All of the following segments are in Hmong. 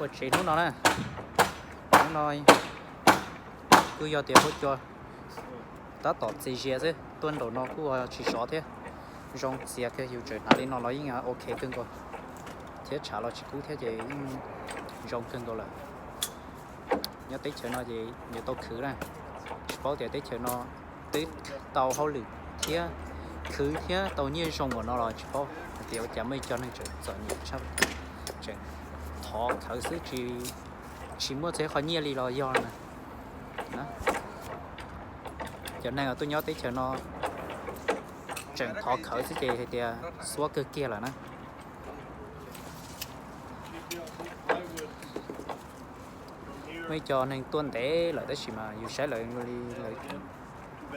Tsev hnub no na, hnub no kuj yog tias huab cua tab tom txias zias xwb, tuaj nraum no kuj tsis sov thiab. Zoo txias kawg, yus tseem hnav li no los yeej ok kawg nkaus, thiab tshav los tsis kub thiab ces yeej zoo kawg nkaus lawm. Nyob teb chaws no ces yuav tau khwv na, tsis paub tias teb chaws no twb tau hauj lwm thiab khwv thiab tau nyiaj zoo npaum no los tsis paub hais tias ua cas muaj ib co neeg tseem txom nyem, tseem thov khawv xwb, tsis muaj txog qhov nyiaj li los yog na. Cov neeg uas tuaj nyob teb chaws no tseem thov khawv xwb ces hais tias xuab kawg kiag lawm na. Muaj ib co neeg tuaj ntev lawm tab sis mas yus saib lawv li lawv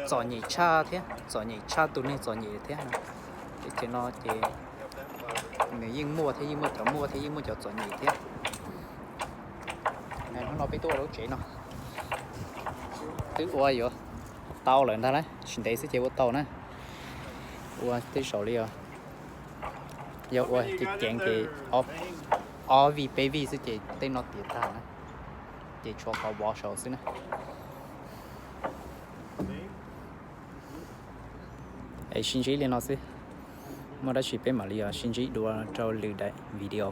txom nyem tshaj thiab, txom nyem tshaj tus neeg txom nyem thiab. Teb chaws no ces nws yeej muaj thiab, yeej muaj cov muaj thiab, yeej muaj cov txom nyem thiab. Hnub no peb tuaj ua lub tsev no twb ua yuav tau lawm ntag na, tsis ntev xwb ces ua tau na. Ua tej zaum li os, yog ua ceev ceev ces ob vij peb vij xwb ces tej no tiav tag na, ces tshuav qhov vov saud xwb na. Es sib ntsib li no xwb, muaj dab tsi peb mam li sib ntsib dua rau lwm daim video.